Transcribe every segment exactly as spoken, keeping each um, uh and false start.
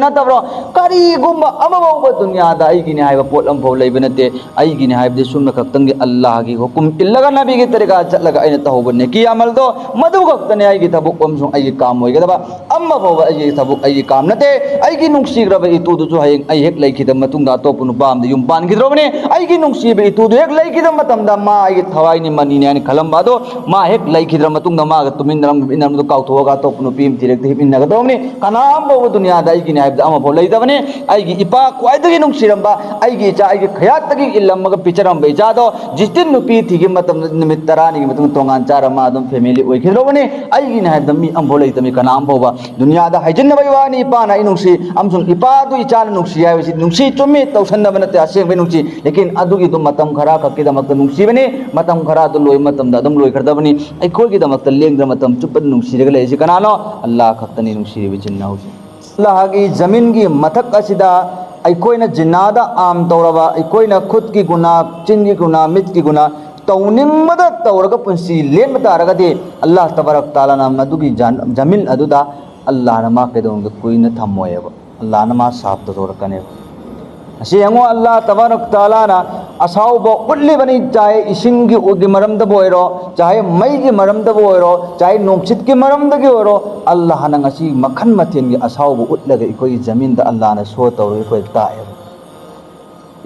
ꯅꯠꯇꯕ꯭ꯔꯣ? ꯀꯔꯤꯒꯨꯝꯕ ꯑꯃꯐꯥꯎꯕ ꯗꯨꯅꯤꯌꯥꯗ ꯑꯩꯒꯤꯅꯤ ꯍꯥꯏꯕ ꯄꯣꯠ ꯑꯃꯐꯥꯎ ꯂꯩꯕ ꯅꯠꯇꯦ꯫ ꯑꯩꯒꯤꯅꯤ ꯍꯥꯏꯕꯗꯤ ꯁꯨꯝꯅ ꯈꯛꯇꯪꯒꯤ ꯑꯜꯂꯥꯍꯒꯤ ꯍꯨꯀꯨꯝ ꯏꯜꯂꯒ ꯅꯕꯤꯒꯤ ꯇꯔꯤꯀꯥ ꯆꯠꯂꯒ ꯑꯩꯅ ꯇꯧꯍꯧꯕ ꯅꯦꯀꯤ ꯑꯃꯜꯗꯣ, ꯃꯗꯨ ꯈꯛꯇꯅꯤ ꯑꯩꯒꯤ ꯊꯕꯛ ꯑꯃꯁꯨꯡ ꯑꯩꯒꯤ ꯀꯥꯝ ꯑꯣꯏꯒꯗꯕ꯫ ꯑꯃꯐꯥꯎꯕ ꯑꯩꯒꯤ ꯊꯕꯛ, ꯑꯩꯒꯤ ꯀꯥꯝ ꯅꯠꯇꯦ꯫ ꯑꯩꯒꯤ ꯅꯨꯡꯁꯤꯈ꯭ꯔꯕ ꯏꯇꯨꯗꯨꯁꯨ ꯍꯌꯦꯡ ꯑꯩ ꯍꯦꯛ ꯂꯩꯈꯤꯗꯕ ꯃꯇꯨꯡꯗ ꯑꯇꯣꯞꯄ ꯅꯨꯄꯥ ꯑꯃꯗ ꯌꯨꯝ ꯄꯥꯟꯈꯤꯗ꯭ꯔꯣꯕꯅꯤ꯫ ꯑꯩꯒꯤ ꯅꯨꯡꯁꯤꯕ ꯏꯇꯨꯗꯨ ꯍꯦꯛ ꯂꯩꯈꯤꯗꯕ ꯃꯇꯝꯗ ꯃꯥ ꯑꯩꯒꯤ ꯊꯋꯥꯏꯅꯤ, ꯃꯅꯤꯅꯤ ꯍꯥꯏꯅ ꯈꯜꯂꯝꯕ ꯑꯗꯣ, ꯃꯥ ꯍꯦꯛ ꯂꯩꯈꯤꯗ꯭ꯔ ꯃꯇꯨꯡꯗ ꯃꯥꯒ ꯇꯨꯃꯤꯟꯅꯔꯝ-, ꯇꯨꯃꯤꯟꯅꯔꯝꯕꯗꯣ ꯀꯥꯎꯊꯣꯛꯑꯒ ꯑꯇꯣꯞꯄ ꯅꯨꯄꯤ ꯑꯃ ꯊꯤꯔꯦꯛꯇ ꯍꯤꯞꯃꯤꯟꯅꯒꯗꯧꯕꯅꯤ꯫ ꯀꯅꯥꯝ ꯐꯥꯎꯕ ꯗꯨꯅꯤꯌꯥꯗ ꯑꯩꯒꯤꯅꯤ ꯍꯥꯏꯕꯗ ꯑꯃꯐꯥꯎ ꯂꯩꯇꯕꯅꯤ꯫ ꯑꯩꯒꯤ ꯏꯄꯥ ꯈ꯭ꯋꯥꯏꯗꯒꯤ ꯅꯨꯡꯁꯤꯔꯝꯕ, ꯑꯩꯒꯤ ꯏꯆꯥ, ꯑꯩꯒꯤ ꯈꯌꯥꯠꯇꯒꯤ ꯏꯜꯂꯝꯃꯒ ꯄꯤꯖꯔꯝꯕ ꯏꯆꯥꯗꯣ ꯖꯤꯁꯇꯤꯟ ꯅꯨꯄꯤ ꯊꯤꯈꯤꯕ ꯃꯇꯝꯗ ꯅꯨꯃꯤꯠ ꯇꯔꯥꯅꯤꯒꯤ ꯃꯇꯨꯡꯗ ꯇꯣꯉꯥꯟ ꯆꯥꯔ ꯃꯥ ꯑꯗꯨꯝ ꯐꯦꯃꯤꯂꯤ ꯑꯣꯏꯈꯤꯗꯧꯕꯅꯤ꯫ ꯑꯩꯒꯤꯅꯤ ꯍꯥꯏꯕꯗ ꯃꯤ ꯑꯃꯐꯥꯎ ꯂꯩꯇꯕꯅꯤ, ꯀꯅꯥꯝ ꯐꯥꯎꯕ꯫ ꯗꯨꯅꯤꯌꯥꯗ ꯍꯥꯏꯖꯤꯟꯅꯕꯒꯤ ꯋꯥꯅꯤ, ꯏꯄꯥꯅ ꯑꯩ ꯅꯨꯡꯁꯤ ꯑꯃꯁꯨꯡ ꯏꯄꯥꯗꯨ ꯏꯆꯥꯅ ꯅꯨꯡꯁꯤ ꯍꯥꯏꯕꯁꯤ ꯅꯨꯡꯁꯤ ꯆꯨꯝꯃꯤ, ꯇꯧꯁꯟꯅꯕ ꯅꯠꯇꯦ, ꯑꯁꯦꯡꯕꯩ ꯅꯨꯡꯁꯤ꯫ ꯂꯦꯀꯤꯟ ꯑꯗꯨꯒꯤꯗꯨ ꯃꯇꯝ ꯈꯔ ꯈꯛꯀꯤꯗꯃꯛꯇ ꯅꯨꯡꯁꯤꯕꯅꯤ, ꯃꯇꯝ ꯈꯔ ꯑꯗꯨ ꯂꯣꯏꯕ ꯃꯇꯝꯗ ꯑꯗꯨꯝ ꯂꯣꯏꯈ꯭ꯔꯗꯕꯅꯤ꯫ ꯑꯩꯈꯣꯏꯒꯤꯗꯃꯛꯇ ꯂꯦꯡꯗꯅ ꯃꯇꯝ ꯆꯨꯞꯄꯗ ꯅꯨꯡꯁꯤꯔꯒ ꯂꯩꯔꯤꯁꯤ ꯀꯅꯥꯅꯣ? ꯑꯜꯂꯥꯍ ꯈꯛꯇꯅꯤ, ꯅꯨꯡꯁꯤꯔꯤꯕ ꯏꯆꯤꯟ ꯏꯅꯥꯎꯁꯤꯡ꯫ ꯑꯜꯂꯥꯍꯒꯤ ꯖꯃꯤꯟꯒꯤ ꯃꯊꯛ ꯑꯁꯤꯗ ꯑꯩꯈꯣꯏꯅ ꯖꯤꯅꯥꯗ ꯑꯥꯝ ꯇꯧꯔꯕ, ꯑꯩꯈꯣꯏꯅ ꯈꯨꯠꯀꯤ ꯒꯨꯅꯥ, ꯆꯤꯟꯒꯤ ꯒꯨꯅꯥ, ꯃꯤꯠꯀꯤ ꯒꯨꯅꯥ ꯇꯧꯅꯤꯡꯕꯗ ꯇꯧꯔꯒ ꯄꯨꯟꯁꯤ ꯂꯦꯟꯕ ꯇꯥꯔꯒꯗꯤ, ꯑꯜꯂꯥꯍ ꯇꯕꯥꯔꯛ ꯇꯥꯂꯥꯅ ꯃꯗꯨꯒꯤ ꯖꯥꯟ-, ꯖꯃꯤꯟ ꯑꯗꯨꯗ ꯑꯜꯂꯥꯍꯅ ꯃꯥ ꯀꯩꯗꯧꯅꯨꯡꯗ ꯀꯨꯏꯅ ꯊꯝꯃꯣꯏꯑꯕ꯫ ꯑꯜꯂꯥꯍꯅ ꯃꯥ ꯁꯥꯐ ꯇꯧꯊꯣꯔꯛꯀꯅꯦꯕ꯫ ꯑꯁꯤ ꯌꯦꯡꯉꯣ, ꯑꯜꯂꯥꯍ ꯇꯕꯥꯔꯛ ꯇꯥꯂꯥꯅ ꯑꯁꯥꯎꯕ ꯎꯠꯂꯤꯕꯅꯤ, ꯆꯥꯍꯦ ꯏꯁꯤꯡꯒꯤ ꯎꯒꯤ ꯃꯔꯝꯗꯕꯨ ꯑꯣꯏꯔꯣ, ꯆꯥꯍꯦ ꯃꯩꯒꯤ ꯃꯔꯝꯗꯕꯨ ꯑꯣꯏꯔꯣ, ꯆꯥꯍꯦ ꯅꯨꯡꯁꯤꯠꯀꯤ ꯃꯔꯝꯗꯒꯤ ꯑꯣꯏꯔꯣ, ꯑꯜꯂꯥꯍꯅ ꯉꯁꯤ ꯃꯈꯜ ꯃꯊꯦꯜꯒꯤ ꯑꯁꯥꯎꯕ ꯎꯠꯂꯒ ꯑꯩꯈꯣꯏꯒꯤ ꯖꯃꯤꯟꯗ ꯑꯜꯂꯥꯍꯅ ꯁꯣ ꯇꯧꯔꯒ ꯑꯩꯈꯣꯏ ꯇꯥꯛꯑꯦꯕ꯫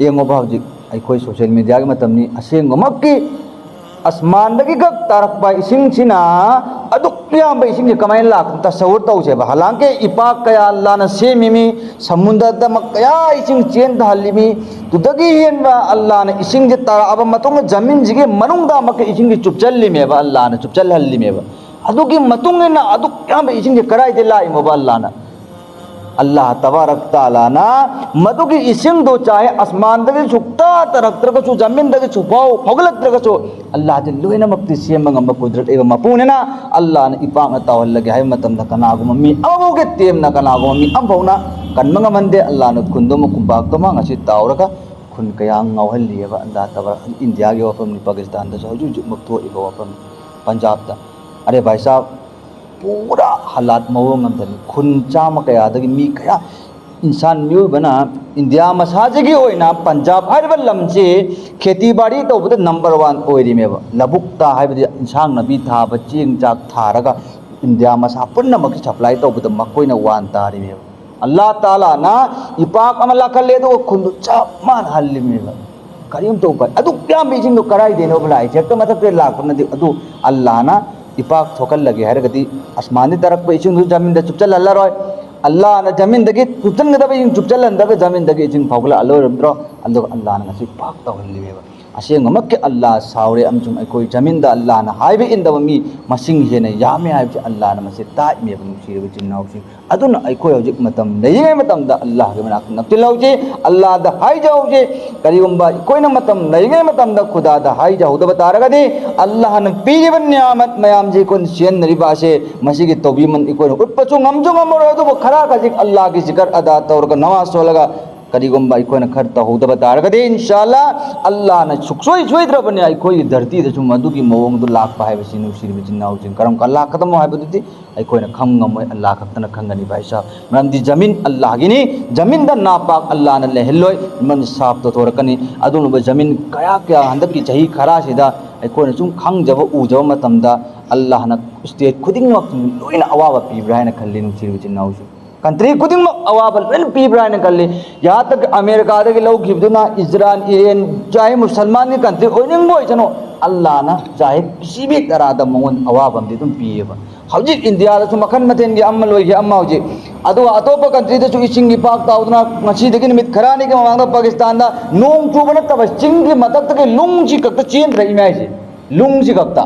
ꯌꯦꯡꯉꯣꯕ, ꯍꯧꯖꯤꯛ ꯑꯩꯈꯣꯏ ꯁꯣꯁꯤꯌꯦꯜ ꯃꯦꯗꯤꯌꯥꯒꯤ ꯃꯇꯝꯅꯤ, ꯑꯁꯦꯡꯕꯃꯛꯀꯤ ꯑꯁꯃꯥꯟꯗꯒꯤ ꯈꯛ ꯇꯥꯔꯛꯄ ꯏꯁꯤꯡꯁꯤꯅ ꯑꯗꯨꯛ ꯌꯥꯝꯕ ꯏꯁꯤꯡꯁꯦ ꯀꯃꯥꯏꯅ ꯂꯥꯛꯄꯅꯣ? ꯇꯁꯧꯔ ꯇꯧꯁꯦꯕ꯫ ꯍꯂꯥꯡꯀꯤ ꯏꯄꯥꯛ ꯀꯌꯥ ꯑꯜꯂꯥꯍꯅ ꯁꯦꯝꯃꯤꯃꯤ, ꯁꯃꯨꯗ꯭ꯔꯗꯃꯛ ꯀꯌꯥ ꯏꯁꯤꯡ ꯆꯦꯟꯊꯍꯜꯂꯤꯃꯤ, ꯑꯗꯨꯗꯒꯤ ꯍꯦꯟꯕ ꯑꯜꯂꯥꯍꯅ ꯏꯁꯤꯡꯁꯦ ꯇꯥꯔꯛꯑꯕ ꯃꯇꯨꯡꯗ ꯖꯃꯤꯟꯁꯤꯒꯤ ꯃꯅꯨꯡꯗ ꯑꯃꯨꯛꯀ ꯏꯁꯤꯡꯁꯦ ꯆꯨꯞꯆꯜꯂꯤꯃꯦꯕ, ꯑꯜꯂꯥꯍꯅ ꯆꯨꯞꯆꯜꯍꯜꯂꯤꯃꯦꯕ꯫ ꯑꯗꯨꯒꯤ ꯃꯇꯨꯡ ꯏꯟꯅ ꯑꯗꯨꯛ ꯌꯥꯝꯕ ꯏꯁꯤꯡꯁꯦ ꯀꯗꯥꯏꯗꯒꯤ ꯂꯥꯛꯏꯃꯣꯕ ꯑꯜꯂꯥꯍꯅ? ꯑꯜꯂꯥꯍ ꯇꯕꯥꯔꯛ ꯇꯥꯂꯥꯅ ꯃꯗꯨꯒꯤ ꯏꯁꯤꯡꯗꯣ ꯆꯥꯍꯦ ꯑꯁꯃꯥꯟꯗꯒꯤ ꯁꯨꯛꯇꯥ ꯇꯥꯔꯛꯇ꯭ꯔꯒꯁꯨ, ꯖꯃꯤꯟꯗꯒꯤ ꯁꯨꯛꯐꯥꯎ ꯐꯥꯎꯒꯠꯂꯛꯇ꯭ꯔꯒꯁꯨ, ꯑꯜꯂꯥꯍꯗꯤ ꯂꯣꯏꯅꯃꯛꯇꯤ ꯁꯦꯝꯕ ꯉꯝꯕ ꯀꯨꯗꯔꯠ ꯂꯩꯕ ꯃꯄꯨꯅꯤꯅ, ꯑꯜꯂꯥꯍꯅ ꯏꯄꯥꯛꯅ ꯇꯥꯎꯍꯜꯂꯒꯦ ꯍꯥꯏꯕ ꯃꯇꯝꯗ ꯀꯅꯥꯒꯨꯝꯕ ꯃꯤ ꯑꯃꯐꯥꯎꯒꯤ ꯇꯦꯝꯅ ꯀꯅꯥꯒꯨꯝꯕ ꯃꯤ ꯑꯃꯐꯥꯎꯅ ꯀꯟꯕ ꯉꯝꯍꯟꯗꯦ꯫ ꯑꯜꯂꯥꯍꯅ ꯈꯨꯟꯗꯨꯃ ꯀꯨꯝꯄꯥꯛꯇꯨꯃ ꯉꯁꯤ ꯇꯥꯎꯔꯒ ꯈꯨꯟ ꯀꯌꯥ ꯉꯥꯎꯍꯜꯂꯤꯑꯕ꯫ ꯑꯜꯂꯥꯍ ꯇꯕꯥꯔꯛ, ꯏꯟꯗꯤꯌꯥꯒꯤ ꯋꯥꯐꯝꯅꯤ, ꯄꯥꯀꯤꯁꯇꯥꯟꯗꯁꯨ ꯍꯧꯖꯤꯛ ꯍꯧꯖꯤꯛꯃꯛ ꯊꯣꯛꯏꯕ ꯋꯥꯐꯝꯅꯤ, ꯄꯟꯖꯥꯕꯇ꯫ ꯑꯔꯦ ꯚꯥꯏ ꯁꯥꯍꯕ, ꯄꯨꯔꯥ ꯍꯥꯂꯥꯠ ꯃꯑꯣꯡ ꯑꯃꯗꯅꯤ꯫ ꯈꯨꯟ ꯆꯥꯝꯃ ꯀꯌꯥꯗꯒꯤ ꯃꯤ ꯀꯌꯥ ꯏꯟꯁꯥꯟ ꯃꯤꯑꯣꯏꯕꯅ ꯏꯟꯗꯤꯌꯥ ꯃꯁꯥꯁꯤꯒꯤ ꯑꯣꯏꯅ ꯄꯟꯖꯥꯕ ꯍꯥꯏꯔꯤꯕ ꯂꯝꯁꯤ ꯈꯦꯇꯤ ꯕꯥꯔꯤ ꯇꯧꯕꯗ ꯅꯝꯕꯔ ꯋꯥꯟ ꯑꯣꯏꯔꯤꯃꯦꯕ꯫ ꯂꯧꯕꯨꯛꯇ ꯍꯥꯏꯕꯗꯤ ꯏꯟꯁꯥꯡ ꯅꯥꯄꯤ ꯊꯥꯕ, ꯆꯦꯡ ꯆꯥꯛ ꯊꯥꯔꯒ ꯏꯟꯗꯤꯌꯥ ꯃꯁꯥ ꯄꯨꯝꯅꯃꯛꯀꯤ ꯁꯄ꯭ꯂꯥꯏ ꯇꯧꯕꯗ ꯃꯈꯣꯏꯅ ꯋꯥꯟ ꯇꯥꯔꯤꯃꯦꯕ꯫ ꯑꯜꯂꯥ ꯇꯥꯂꯥꯅ ꯏꯄꯥꯛ ꯑꯃ ꯂꯥꯛꯍꯜꯂꯦ, ꯑꯗꯨꯒ ꯈꯨꯟꯗꯨ ꯆꯞ ꯃꯥꯟꯅꯍꯜꯂꯤꯃꯦꯕ꯫ ꯀꯔꯤꯝꯇ ꯎꯄꯥꯏ, ꯑꯗꯨꯛ ꯌꯥꯝꯕ ꯏꯁꯤꯡꯗꯣ ꯀꯗꯥꯏꯗꯩꯅꯣꯕ ꯂꯥꯛꯏꯁꯦ? ꯍꯦꯛꯇ ꯃꯊꯛꯇ ꯂꯥꯛꯄ ꯅꯠꯇꯦ꯫ ꯑꯗꯨ ꯑꯜꯂꯥꯅ ꯏꯄꯥꯛ ꯊꯣꯛꯍꯜꯂꯒꯦ ꯍꯥꯏꯔꯒꯗꯤ ꯑꯁꯃꯥꯟꯗꯒꯤ ꯇꯥꯔꯛꯄ ꯏꯁꯤꯡꯗꯨ ꯖꯃꯤꯟꯗ ꯆꯨꯞꯆꯜꯍꯜꯂꯔꯣꯏ꯫ ꯑꯜꯂꯥꯅ ꯖꯃꯤꯟꯗꯒꯤ ꯆꯨꯞꯆꯟꯒꯗꯕ ꯏꯁꯤꯡ ꯆꯨꯞꯆꯜꯍꯟꯗ꯭ꯔꯒ ꯖꯃꯤꯟꯗꯒꯤ ꯏꯁꯤꯡ ꯐꯥꯎꯒꯠꯂꯛꯑꯔꯣꯏꯔꯝꯗ꯭ꯔꯣ? ꯑꯗꯨꯒ ꯑꯜꯂꯥꯅ ꯉꯁꯤ ꯄꯥꯛ ꯇꯧꯍꯜꯂꯤꯃꯦꯕ꯫ ꯑꯁꯦꯡꯕꯃꯛꯀꯤ ꯑꯜꯂꯥ ꯁꯥꯎꯔꯦ, ꯑꯃꯁꯨꯡ ꯑꯩꯈꯣꯏ ꯖꯃꯤꯟꯗ ꯑꯜꯂꯥꯅ ꯍꯥꯏꯕ ꯏꯟꯗꯕ ꯃꯤ ꯃꯁꯤꯡ ꯍꯦꯟꯅ ꯌꯥꯝꯃꯦ ꯍꯥꯏꯕꯁꯤ ꯑꯜꯂꯥꯅ ꯃꯁꯤ ꯇꯥꯛꯏꯃꯦꯕ, ꯅꯨꯡꯁꯤꯔꯕ ꯏꯆꯤꯟ ꯏꯅꯥꯎꯁꯤꯡ꯫ ꯑꯗꯨꯅ ꯑꯩꯈꯣꯏ ꯍꯧꯖꯤꯛ ꯃꯇꯝ ꯂꯩꯔꯤꯉꯩ ꯃꯇꯝꯗ ꯑꯜꯂꯥꯍꯒꯤ ꯃꯅꯥꯛꯇ ꯅꯛꯁꯤꯜꯍꯧꯁꯤ, ꯑꯜꯂꯥꯗ ꯍꯥꯏꯖꯍꯧꯁꯤ꯫ ꯀꯔꯤꯒꯨꯝꯕ ꯑꯩꯈꯣꯏꯅ ꯃꯇꯝ ꯂꯩꯔꯤꯉꯩ ꯃꯇꯝꯗ ꯈꯨꯗꯥꯗ ꯍꯥꯏꯖꯍꯧꯗꯕ ꯇꯥꯔꯒꯗꯤ, ꯑꯜꯂꯥꯍꯅ ꯄꯤꯔꯤꯕ ꯅꯤꯌꯥꯃꯠ ꯃꯌꯥꯝꯁꯤ ꯑꯩꯈꯣꯏꯅ ꯁꯤꯖꯤꯟꯅꯔꯤꯕ ꯑꯁꯦ ꯃꯁꯤꯒꯤ ꯇꯧꯕꯤꯃꯜ ꯑꯩꯈꯣꯏꯅ ꯎꯠꯄꯁꯨ ꯉꯝꯁꯨ ꯉꯝꯃꯔꯣꯏ꯫ ꯑꯗꯨꯕꯨ ꯈꯔ ꯈꯖꯤꯛ ꯑꯜꯂꯥꯍꯒꯤ ꯖꯤꯀꯔ ꯑꯗꯥ ꯇꯧꯔꯒ, ꯅꯃꯥꯖ ꯁꯣꯜꯂꯒ, ꯀꯔꯤꯒꯨꯝꯕ ꯑꯩꯈꯣꯏꯅ ꯈꯔ ꯇꯧꯍꯧꯗꯕ ꯇꯥꯔꯒꯗꯤ, ꯏꯟꯁꯥ ꯑꯜꯂꯥ, ꯑꯜꯂꯥꯍꯅ ꯁꯨꯛꯁꯣꯏ ꯁꯣꯏꯗ꯭ꯔꯕꯅꯤ ꯑꯩꯈꯣꯏꯒꯤ ꯙꯔꯇꯤꯗꯁꯨ ꯃꯗꯨꯒꯤ ꯃꯑꯣꯡꯗꯨ ꯂꯥꯛꯄ ꯍꯥꯏꯕꯁꯤ, ꯅꯨꯡꯁꯤꯔꯤꯕ ꯏꯆꯤꯟ ꯏꯅꯥꯎꯁꯤꯡ꯫ ꯀꯔꯝ ꯀꯥꯟ ꯂꯥꯛꯀꯗꯕꯅꯣ ꯍꯥꯏꯕꯗꯨꯗꯤ ꯑꯩꯈꯣꯏꯅ ꯈꯪ ꯉꯝꯃꯣꯏ, ꯑꯜꯂꯥꯍ ꯈꯛꯇꯅ ꯈꯪꯒꯅꯤ, ꯚꯥꯏ ꯁꯥꯍꯕ꯫ ꯃꯔꯝꯗꯤ ꯖꯃꯤꯟ ꯑꯜꯂꯥꯍꯒꯤꯅꯤ, ꯖꯃꯤꯟꯗ ꯅꯥꯄꯥꯛ ꯑꯜꯂꯥꯍꯅ ꯂꯩꯍꯜꯂꯣꯏ, ꯃꯔꯝꯗꯤ ꯁꯥꯐ ꯇꯧꯊꯣꯔꯛꯀꯅꯤ꯫ ꯑꯗꯨꯒꯨꯝꯂꯕ ꯖꯃꯤꯟ ꯀꯌꯥ ꯀꯌꯥ ꯍꯟꯗꯛꯀꯤ ꯆꯍꯤ ꯈꯔꯁꯤꯗ ꯑꯩꯈꯣꯏꯅ ꯁꯨꯝ ꯈꯪꯖꯕ ꯎꯖꯕ ꯃꯇꯝꯗ, ꯑꯜꯂꯥꯍꯅ ꯁ꯭ꯇꯦꯠ ꯈꯨꯗꯤꯡꯃꯛ ꯂꯣꯏꯅ ꯑꯋꯥꯕ ꯄꯤꯕ꯭ꯔꯥ ꯍꯥꯏꯅ ꯈꯜꯂꯤ, ꯅꯨꯡꯁꯤꯔꯤꯕ ꯏꯆꯤꯟ ꯏꯅꯥꯎꯁꯤꯡ꯫ ꯀꯟꯇ꯭ꯔꯤ ꯈꯨꯗꯤꯡꯃꯛ ꯑꯋꯥꯕ ꯂꯣꯏꯅ ꯄꯤꯕ꯭ꯔꯥ ꯍꯥꯏꯅ ꯈꯜꯂꯤ꯫ ꯌꯥꯍꯥꯟ ꯇꯛ ꯑꯃꯦꯔꯤꯀꯥꯗꯒꯤ ꯂꯧꯈꯤꯕꯗꯨꯅ ꯏꯖꯔꯥꯏꯜ, ꯏꯔꯦꯟ, ꯆꯥꯍꯦ ꯃꯨꯁꯜꯃꯥꯟꯒꯤ ꯀꯟꯇ꯭ꯔꯤ ꯑꯣꯏꯅꯤꯡꯕ ꯑꯣꯏꯁꯅꯨ, ꯑꯜꯂꯥꯍꯅ ꯆꯥꯍꯦ ꯀꯤꯁꯤ ꯚꯤ ꯇꯔꯥꯗ ꯃꯉꯣꯟꯗ ꯑꯋꯥꯕ ꯑꯃꯗꯤ ꯑꯗꯨꯝ ꯄꯤꯌꯦꯕ꯫ ꯍꯧꯖꯤꯛ ꯏꯟꯗꯤꯌꯥꯗꯁꯨ ꯃꯈꯜ ꯃꯊꯦꯜꯒꯤ ꯑꯃ ꯂꯣꯏꯈꯤ, ꯑꯃ ꯍꯧꯖꯤꯛ꯫ ꯑꯗꯨꯒ ꯑꯇꯣꯞꯄ ꯀꯟꯇ꯭ꯔꯤꯗꯁꯨ ꯏꯁꯤꯡ ꯏꯄꯥꯛ ꯇꯥꯎꯗꯅ ꯉꯁꯤꯗꯒꯤ ꯅꯨꯃꯤꯠ ꯈꯔꯅꯤꯒꯤ ꯃꯃꯥꯡꯗ ꯄꯥꯀꯤꯁꯇꯥꯟꯗ ꯅꯣꯡ ꯆꯨꯕ ꯅꯠꯇꯕ ꯆꯤꯡꯒꯤ ꯃꯊꯛꯇꯒꯤ ꯂꯨꯡꯁꯤ ꯈꯛꯇ ꯆꯦꯟꯊꯔꯛꯏ ꯃꯌꯥꯏꯁꯦ꯫ ꯂꯨꯡꯁꯤ ꯈꯛꯇ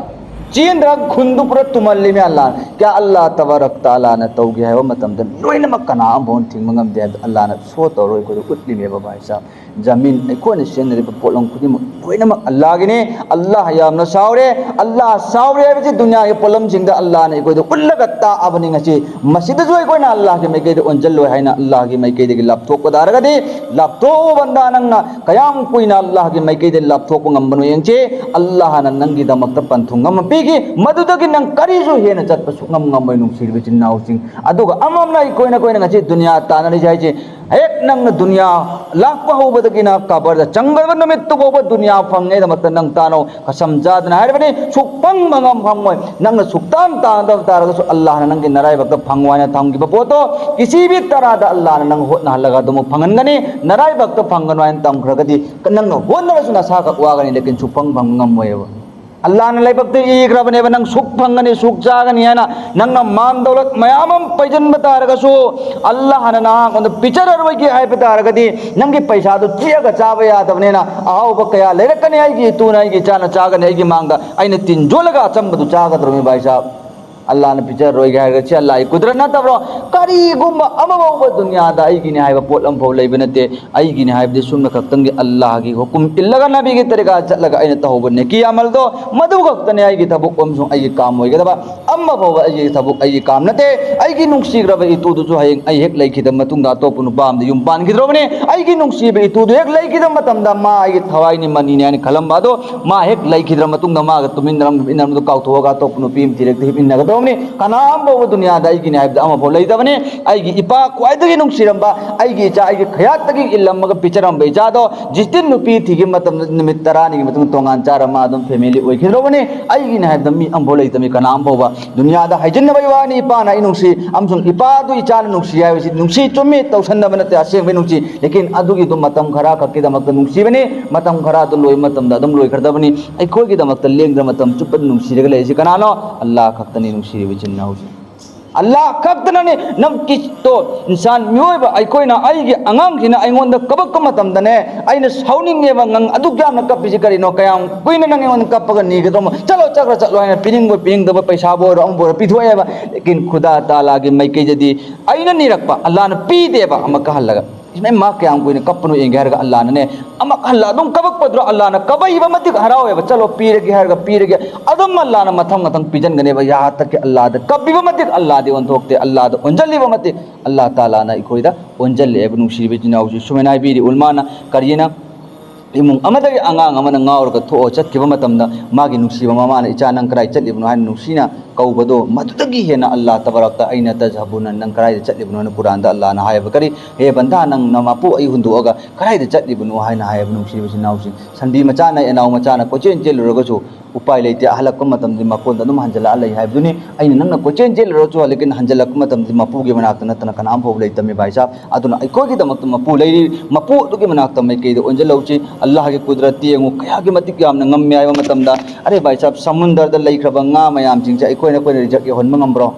ꯆꯦꯟꯗ꯭ꯔꯒ ꯈꯨꯟꯗꯨ ꯄꯨꯔꯥ ꯇꯨꯝꯍꯜꯂꯤꯃꯦ ꯑꯜꯂꯥꯍꯅ꯫ ꯀꯌꯥ ꯑꯜꯂꯥꯍ ꯇꯕꯥꯔꯛ ꯇꯥꯂꯥꯅ ꯇꯧꯒꯦ ꯍꯥꯏꯕ ꯃꯇꯝꯗ ꯂꯣꯏꯅꯃꯛ ꯀꯅꯥ ꯑꯃꯐꯥꯎ ꯊꯤꯡꯕ ꯉꯝꯗꯦ ꯍꯥꯏꯕꯗꯨ ꯑꯜꯂꯥꯍꯅ ꯁꯣ ꯇꯧꯔꯒ ꯑꯩꯈꯣꯏꯗ ꯎꯠꯂꯤꯃꯦꯕ, ꯚꯥꯏ ꯁꯥꯍꯕ꯫ ꯖꯃꯤꯟ, ꯑꯩꯈꯣꯏꯅ ꯁꯤꯖꯤꯟꯅꯔꯤꯕ ꯄꯣꯠꯂꯝ ꯈꯨꯗꯤꯡꯃꯛ ꯂꯣꯏꯅꯃꯛ ꯑꯜꯂꯥꯍꯒꯤꯅꯤ꯫ ꯑꯜꯂꯥꯍ ꯌꯥꯝꯅ ꯁꯥꯎꯔꯦ꯫ ꯑꯜꯂꯥꯍ ꯁꯥꯎꯔꯦ ꯍꯥꯏꯕꯁꯤ ꯗꯨꯅꯤꯌꯥꯒꯤ ꯄꯣꯠꯂꯝꯁꯤꯡꯗ ꯑꯜꯂꯥꯍꯅ ꯑꯩꯈꯣꯏꯗ ꯎꯠꯂꯒ ꯇꯥꯛꯑꯕꯅꯤ ꯉꯁꯤ꯫ ꯃꯁꯤꯗꯁꯨ ꯑꯩꯈꯣꯏꯅ ꯑꯜꯂꯥꯍꯒꯤ ꯃꯥꯏꯀꯩꯗ ꯑꯣꯟꯁꯤꯜꯂꯣꯏ ꯍꯥꯏꯅ ꯑꯜꯂꯥꯍꯒꯤ ꯃꯥꯏꯀꯩꯗꯒꯤ ꯂꯥꯞꯊꯣꯛꯄ ꯇꯥꯔꯒꯗꯤ, ꯂꯥꯞꯊꯣꯛꯑꯣ ꯕꯟꯗꯥ, ꯅꯪꯅ ꯀꯌꯥꯝ ꯀꯨꯏꯅ ꯑꯜꯂꯥꯍꯒꯤ ꯃꯥꯏꯀꯩꯗ ꯂꯥꯞꯊꯣꯛꯄ ꯉꯝꯕꯅꯣ ꯌꯦꯡꯁꯦ꯫ ꯑꯜꯂꯥꯍꯅ ꯅꯪꯒꯤꯗꯃꯛꯇ ꯄꯟꯊꯨꯡ ꯑꯃ ꯄꯤ꯫ ꯃꯗꯨꯗꯒꯤ ꯅꯪ ꯀꯔꯤꯁꯨ ꯍꯦꯟꯅ ꯆꯠꯄ ꯁꯨꯡꯉꯝ ꯉꯝꯃꯣꯏ, ꯅꯨꯡꯁꯤꯔꯤꯕ ꯏꯆꯤꯟ ꯏꯅꯥꯎꯁꯤꯡ꯫ ꯑꯗꯨꯒ ꯑꯃꯅ ꯑꯩꯈꯣꯏꯅ, ꯑꯩꯈꯣꯏꯅ ꯉꯁꯤ ꯗꯨꯅꯤꯌꯥ ꯇꯥꯟꯅꯔꯤꯁꯦ ꯍꯥꯏꯁꯦ, ꯍꯦꯛ ꯅꯪꯅ ꯗꯨꯅꯤꯌꯥ ꯂꯥꯛꯄ ꯍꯧꯕꯗꯒꯤꯅ ꯀꯕꯔꯗ ꯆꯪꯒꯗꯕ ꯅꯨꯃꯤꯠꯇꯨ ꯐꯥꯎꯕ ꯗꯨꯅꯤꯌꯥ ꯐꯪꯉꯦꯗꯃꯛꯇ ꯅꯪ ꯇꯥꯟꯅꯧ꯫ ꯀꯁꯝ ꯆꯥꯗꯅ ꯍꯥꯏꯔꯕꯅꯤ, ꯁꯨꯛꯐꯪ ꯐꯪꯉꯝ ꯐꯪꯉꯣꯏ꯫ ꯅꯪꯅ ꯁꯨꯛꯇꯥꯟ ꯇꯥꯟꯗꯕ ꯇꯥꯔꯒꯁꯨ, ꯑꯜꯂꯥꯍꯅ ꯅꯪꯒꯤ ꯅꯔꯥꯏꯕꯛꯇ ꯐꯪꯉꯣ ꯍꯥꯏꯅ ꯊꯝꯈꯤꯕ ꯄꯣꯠꯇꯣ ꯀꯤꯁꯤ ꯚꯤ ꯇꯔꯥꯗ ꯑꯜꯂꯥꯍꯅ ꯅꯪ ꯍꯣꯠꯅꯍꯜꯂꯒ ꯑꯗꯨꯃꯛ ꯐꯪꯍꯟꯒꯅꯤ꯫ ꯅꯔꯥꯏꯕꯛꯇ ꯐꯪꯒꯅꯨ ꯍꯥꯏꯅ ꯇꯝꯈ꯭ꯔꯒꯗꯤ, ꯅꯪꯅ ꯍꯣꯠꯅꯔꯁꯨ ꯅꯁꯥꯈꯛ ꯋꯥꯒꯅꯤ, ꯂꯦꯀꯤꯟ ꯁꯨꯛꯐꯪ ꯐꯪ ꯉꯝꯃꯣꯏꯕ꯫ ꯑꯜꯂꯥꯍꯅ ꯂꯥꯏꯕꯛꯇ ꯏꯈ꯭ꯔꯕꯅꯦꯕ, ꯅꯪ ꯁꯨꯛ ꯐꯪꯒꯅꯤ, ꯁꯨꯛ ꯆꯥꯒꯅꯤ ꯍꯥꯏꯅ꯫ ꯅꯪꯅ ꯃꯥꯟ ꯗꯧꯂꯠ ꯃꯌꯥꯝ ꯑꯃ ꯄꯩꯖꯟꯕ ꯇꯥꯔꯒꯁꯨ, ꯑꯜꯂꯥꯍꯅ ꯅꯉꯣꯟꯗ ꯄꯤꯖꯔꯔꯣꯏꯒꯦ ꯍꯥꯏꯕ ꯇꯥꯔꯒꯗꯤ, ꯅꯪꯒꯤ ꯄꯩꯁꯥꯗꯨ ꯆꯤꯛꯑꯒ ꯆꯥꯕ ꯌꯥꯗꯕꯅꯤꯅ, ꯑꯍꯥꯎꯕ ꯀꯌꯥ ꯂꯩꯔꯛꯀꯅꯤ, ꯑꯩꯒꯤ ꯏꯇꯨꯅ ꯑꯩꯒꯤ ꯏꯆꯥꯅ ꯆꯥꯒꯅꯤ, ꯑꯩꯒꯤ ꯃꯥꯡꯗ ꯑꯩꯅ ꯇꯤꯟ ꯌꯣꯠꯂꯒ ꯑꯆꯝꯕꯗꯨ ꯆꯥꯒꯗꯧꯔꯕꯅꯤ, ꯚꯥꯏ ꯁꯥꯍꯕ꯫ ꯑꯜꯂꯥꯍꯅ ꯄꯤꯖꯔꯔꯣꯏꯒꯦ ꯍꯥꯏꯔꯒ ꯁꯤ ꯑꯜꯂꯥꯍꯒꯤ ꯀꯨꯗꯔꯠ ꯅꯠꯇꯕ꯭ꯔꯣ? ꯀꯔꯤꯒꯨꯝꯕ ꯑꯃꯐꯥꯎꯕ ꯗꯨꯅꯤꯌꯥꯗ ꯑꯩꯒꯤꯅꯤ ꯍꯥꯏꯕ ꯄꯣꯠ ꯑꯃꯐꯥꯎ ꯂꯩꯕ ꯅꯠꯇꯦ꯫ ꯑꯩꯒꯤꯅꯤ ꯍꯥꯏꯕꯗꯤ ꯁꯨꯝꯅ ꯈꯛꯇꯪꯒꯤ ꯑꯜꯂꯥꯍꯒꯤ ꯍꯨꯀꯨꯝ ꯏꯜꯂꯒ, ꯅꯕꯤꯒꯤ ꯇꯔꯤꯀꯥ ꯆꯠꯂꯒ ꯑꯩꯅ ꯇꯧꯍꯧꯕ ꯅꯦꯀꯤ ꯑꯃꯜꯗꯣ, ꯃꯗꯨ ꯈꯛꯇꯅꯦ ꯑꯩꯒꯤ ꯊꯕꯛ ꯑꯃꯁꯨꯡ ꯑꯩꯒꯤ ꯀꯥꯝ ꯑꯣꯏꯒꯗꯕ꯫ ꯑꯃ ꯐꯥꯎꯕ ꯑꯩꯒꯤ ꯊꯕꯛ, ꯑꯩꯒꯤ ꯀꯥꯝ ꯅꯠꯇꯦ꯫ ꯑꯩꯒꯤ ꯅꯨꯡꯁꯤꯈ꯭ꯔꯕ ꯏꯇꯨꯗꯨꯁꯨ ꯍꯌꯦꯡ ꯑꯩ ꯍꯦꯛ ꯂꯩꯈꯤꯗꯕ ꯃꯇꯨꯡꯗ ꯑꯇꯣꯞꯄ ꯅꯨꯄꯥ ꯑꯃꯗ ꯌꯨꯝ ꯄꯥꯟꯈꯤꯗ꯭ꯔꯣꯕꯅꯤ꯫ ꯑꯩꯒꯤ ꯅꯨꯡꯁꯤꯕ ꯏꯇꯨꯗꯨ ꯍꯦꯛ ꯂꯩꯈꯤꯗꯕ ꯃꯇꯝꯗ, ꯃꯥ ꯑꯩꯒꯤ ꯊꯋꯥꯏꯅꯤ, ꯃꯅꯤꯅꯤ ꯍꯥꯏꯅ ꯈꯜꯂꯝꯕ ꯑꯗꯣ, ꯃꯥ ꯍꯦꯛ ꯂꯩꯈꯤꯗ꯭ꯔ ꯃꯇꯨꯡꯗ, ꯃꯥꯒ ꯇꯨꯃꯤꯟꯅꯔꯝ-, ꯍꯤꯞꯃꯤꯟꯅꯔꯝꯕꯗꯣ ꯀꯥꯎꯊꯣꯛꯑꯒ ꯑꯇꯣꯞꯄ ꯅꯨꯄꯤ ꯑꯃ ꯊꯤꯔꯦꯛꯇ ꯍꯤꯞꯃꯤꯟꯅꯒꯗꯧꯕꯅꯤ꯫ ꯀꯅꯥꯝ ꯐꯥꯎꯕ ꯗꯨꯅꯤꯌꯥꯗ ꯑꯩꯒꯤꯅꯤ ꯍꯥꯏꯕꯗ ꯑꯃ ꯐꯥꯎ ꯂꯩꯇꯕꯅꯤ꯫ ꯑꯩꯒꯤ ꯏꯄꯥ ꯈ꯭ꯋꯥꯏꯗꯒꯤ ꯅꯨꯡꯁꯤꯔꯝꯕ, ꯑꯩꯒꯤ ꯏꯆꯥ, ꯑꯩꯒꯤ ꯈꯌꯥꯠꯇꯒꯤ ꯏꯜꯂꯝꯃꯒ ꯄꯤꯖꯔꯝꯕ ꯏꯆꯥꯗꯣ, ꯖꯤꯁꯇꯤꯟ ꯅꯨꯄꯤ ꯊꯤꯈꯤꯕ ꯃꯇꯝꯗ ꯅꯨꯃꯤꯠ ꯇꯔꯥꯅꯤꯒꯤ ꯃꯇꯨꯡꯗ ꯇꯣꯉꯥꯟ ꯆꯥꯔ ꯃꯥ ꯑꯗꯨꯝ ꯐꯦꯃꯤꯂꯤ ꯑꯣꯏꯈꯤꯗ꯭ꯔꯕꯅꯤ꯫ ꯑꯩꯒꯤꯅꯤ ꯍꯥꯏꯕꯗ ꯃꯤ ꯑꯃꯐꯥꯎ ꯂꯩꯇꯕꯅꯤ, ꯀꯅꯥꯝ ꯐꯥꯎꯕ꯫ ꯗꯨꯅꯤꯌꯥꯗ ꯍꯥꯏꯖꯤꯟꯅꯕꯒꯤ ꯋꯥꯅꯤ, ꯏꯄꯥꯅ ꯑꯩ ꯅꯨꯡꯁꯤ ꯑꯃꯁꯨꯡ ꯏꯄꯥꯗꯨ ꯏꯆꯥꯅ ꯅꯨꯡꯁꯤ ꯍꯥꯏꯕꯁꯤ ꯅꯨꯡꯁꯤ ꯆꯨꯝꯃꯤ, ꯇꯧꯁꯟꯅꯕ ꯅꯠꯇꯦ, ꯑꯁꯦꯡꯕꯩ ꯅꯨꯡꯁꯤ꯫ ꯂꯦꯀꯤꯟ ꯑꯗꯨꯒꯤꯗꯨ ꯃꯇꯝ ꯈꯔ ꯈꯛꯀꯤꯗꯃꯛꯇ ꯅꯨꯡꯁꯤꯕꯅꯤ, ꯃꯇꯝ ꯈꯔ ꯑꯗꯨ ꯂꯣꯏꯕ ꯃꯇꯝꯗ ꯑꯗꯨꯝ ꯂꯣꯏꯈ꯭ꯔꯗꯕꯅꯤ꯫ ꯑꯩꯈꯣꯏꯒꯤꯗꯃꯛꯇ ꯂꯦꯡꯗꯅ ꯃꯇꯝ ꯆꯨꯞꯄꯗ ꯅꯨꯡꯁꯤꯔꯒ ꯂꯩꯔꯤꯁꯤ ꯀꯅꯥꯅꯣ? ꯑꯜꯂꯥꯍ ꯈꯛꯇꯅꯤ, ꯅꯨꯡꯁꯤꯔꯤꯕ ꯏꯆꯤꯟ ꯏꯅꯥꯎꯁꯤꯡ꯫ ꯑꯜꯂꯥꯍ ꯈꯛꯇꯅꯅꯤ꯫ ꯅꯪ ꯀꯤꯁꯇꯣ, ꯏꯟꯁꯥꯟ, ꯃꯤꯑꯣꯏꯕ ꯑꯩꯈꯣꯏꯅ, ꯑꯩꯒꯤ ꯑꯉꯥꯡꯁꯤꯅ ꯑꯩꯉꯣꯟꯗ ꯀꯞꯄꯛꯄ ꯃꯇꯝꯗꯅꯦ, ꯑꯩꯅ ꯁꯥꯎꯅꯤꯡꯉꯦꯕ, "ꯅꯪ ꯑꯗꯨꯛ ꯌꯥꯝꯅ ꯀꯞꯄꯤꯁꯤ ꯀꯔꯤꯅꯣ? ꯀꯌꯥꯝ ꯀꯨꯏꯅ ꯅꯪ ꯑꯩꯉꯣꯟꯗ ꯀꯞꯄꯒ ꯅꯤꯒꯗꯧꯕ? ꯆꯠꯂꯣ, ꯆꯠꯈ꯭ꯔꯣ, ꯆꯠꯂꯣ" ꯍꯥꯏꯅ ꯄꯤꯅꯤꯡꯕ ꯄꯤꯅꯤꯡꯗꯕ, ꯄꯩꯁꯥꯕꯨ ꯑꯣꯏꯔꯣ, ꯑꯃꯕꯨ ꯑꯣꯏꯔꯣ, ꯄꯤꯊꯣꯛꯑꯦꯕ꯫ ꯂꯦꯀꯤꯟ ꯈꯨꯗꯥ ꯇꯥꯂꯥꯒꯤ ꯃꯥꯏꯀꯩꯗꯗꯤ ꯑꯩꯅ ꯅꯤꯔꯛꯄ, ꯑꯜꯂꯥꯍꯅ ꯄꯤꯗꯦꯕ ꯑꯃꯨꯛꯀ ꯍꯜꯂꯒ꯫ ꯏꯃꯥ, ꯀꯌꯥꯝ ꯀꯨꯏꯅ ꯀꯞꯄꯅꯣ ꯌꯦꯡꯒꯦ ꯍꯥꯏꯔꯒ ꯑꯜꯂꯥꯍꯅꯅꯦ, ꯑꯃꯨꯛ ꯍꯜꯂ ꯑꯗꯨꯝ ꯀꯞꯄꯛꯄꯗꯨꯗ ꯑꯜꯂꯥꯍꯅ ꯀꯞꯄꯛꯏꯕ ꯃꯇꯤꯛ ꯍꯔꯥꯎꯋꯦꯕ, "ꯆꯠꯂꯣ, ꯄꯤꯔꯒꯦ" ꯍꯥꯏꯔꯒ ꯄꯤꯔꯒꯦ꯫ ꯑꯗꯨꯝ ꯑꯜꯂꯥꯍꯅ ꯃꯊꯪ ꯃꯊꯪ ꯄꯤꯖꯟꯒꯅꯦꯕ꯫ ꯌꯥꯍꯥ ꯇꯛ ꯀꯤ ꯑꯜꯂꯥꯍꯗ ꯀꯞꯄꯤꯕ ꯃꯇꯤꯛ ꯑꯜꯂꯥꯍꯗꯤ ꯑꯣꯟꯊꯣꯛꯇꯦ, ꯑꯜꯂꯥꯍꯗ ꯑꯣꯟꯁꯤꯜꯂꯤꯕ ꯃꯇꯤꯛ ꯑꯜꯂꯥꯍ ꯇꯥꯂꯥꯅ ꯑꯩꯈꯣꯏꯗ ꯑꯣꯟꯁꯤꯜꯂꯛꯑꯦꯕ꯫ ꯅꯨꯡꯁꯤꯔꯤꯕ ꯏꯆꯤꯟ ꯏꯅꯥꯎꯁꯤ ꯁꯨꯃꯥꯏꯅ ꯍꯥꯏꯕꯤꯔꯤ ꯎꯂꯃꯥꯅ ꯀꯔꯤꯅ, ꯏꯃꯨꯡ ꯑꯃꯗꯒꯤ ꯑꯉꯥꯡ ꯑꯃꯅ ꯉꯥꯎꯔꯒ ꯊꯣꯛꯑ ꯆꯠꯈꯤꯕ ꯃꯇꯝꯗ, ꯃꯥꯒꯤ ꯅꯨꯡꯁꯤꯕ ꯃꯃꯥꯅ "ꯏꯆꯥ, ꯅꯪ ꯀꯗꯥꯏ ꯆꯠꯂꯤꯕꯅꯣ?" ꯍꯥꯏꯅ ꯅꯨꯡꯁꯤꯅ ꯀꯧꯕꯗꯣ, ꯃꯗꯨꯗꯒꯤ ꯍꯦꯟꯅ ꯑꯜꯂꯥꯍ ꯇꯕꯥꯔꯛꯇ "ꯑꯩꯅ ꯇꯖꯍꯕꯨꯅ", ꯅꯪ ꯀꯗꯥꯏꯗ ꯆꯠꯂꯤꯕꯅꯣ ꯍꯥꯏꯅ ꯀꯨꯔꯥꯟꯗ ꯑꯜꯂꯥꯍꯅ ꯍꯥꯏꯌꯦꯕ꯫ ꯀꯔꯤ, "ꯍꯦ ꯕꯟꯗꯥ, ꯅꯪ ꯅꯃꯄꯨ ꯑꯩ ꯍꯨꯟꯗꯣꯛꯑꯒ ꯀꯗꯥꯏꯗ ꯆꯠꯂꯤꯕꯅꯣ?" ꯍꯥꯏꯅ ꯍꯥꯏꯌꯦꯕ꯫ ꯅꯨꯡꯁꯤꯕ ꯏꯆꯤꯟ ꯏꯅꯥꯎꯁꯤꯡ, ꯁꯟꯗꯤ ꯃꯆꯥꯅ ꯑꯦꯅꯥꯎ ꯃꯆꯥꯅ ꯀꯣꯏꯆꯦꯟ ꯆꯦꯜꯂꯨꯔꯒꯁꯨ ꯎꯄꯥꯏ ꯂꯩꯇꯦ꯫ ꯍꯜꯂꯛꯄ ꯃꯇꯝꯗꯗꯤ ꯃꯀꯣꯟꯗ ꯑꯗꯨꯝ ꯍꯟꯖꯤꯜꯂꯛꯑ ꯂꯩ ꯍꯥꯏꯕꯗꯨꯅꯤ꯫ ꯑꯩꯅ ꯅꯪꯅ ꯀꯣꯏꯆꯦꯟ ꯆꯦꯜꯂꯨꯔꯁꯨ, ꯍꯜꯂꯛꯀꯅꯤ, ꯍꯟꯖꯤꯜꯂꯛꯄ ꯃꯇꯝꯗꯗꯤ ꯃꯄꯨꯒꯤ ꯃꯅꯥꯛꯇ ꯅꯠꯇꯅ ꯀꯅꯥꯝ ꯐꯥꯎꯕ ꯂꯩꯇꯕꯅꯤ, ꯚꯥꯏ ꯁꯥꯍꯕ꯫ ꯑꯗꯨꯅ ꯑꯩꯈꯣꯏꯒꯤꯗꯃꯛꯇ ꯃꯄꯨ ꯂꯩꯔꯤ, ꯃꯄꯨ ꯑꯗꯨꯒꯤ ꯃꯅꯥꯛꯇ ꯃꯥꯏꯀꯩꯗ ꯑꯣꯟꯁꯤꯜꯍꯧꯁꯤ꯫ ꯑꯜꯂꯥꯍꯒꯤ ꯀꯨꯗꯔꯠꯇꯤ ꯌꯦꯡꯉꯨ, ꯀꯌꯥꯒꯤ ꯃꯇꯤꯛ ꯌꯥꯝꯅ ꯉꯝꯃꯤ ꯍꯥꯏꯕ ꯃꯇꯝꯗ, ꯑꯔꯦ ꯚꯥꯏ ꯁꯥꯍꯕ, ꯁꯃꯨꯟꯗꯔꯗ ꯂꯩꯈ꯭ꯔꯕ ꯉꯥ ꯃꯌꯥꯝꯁꯤꯡꯁꯦ ꯑꯩꯈꯣꯏꯅ, ꯑꯩꯈꯣꯏꯅ ꯔꯤꯖꯦꯛ ꯌꯧꯍꯟꯕ ꯉꯝꯕ꯭ꯔꯣ?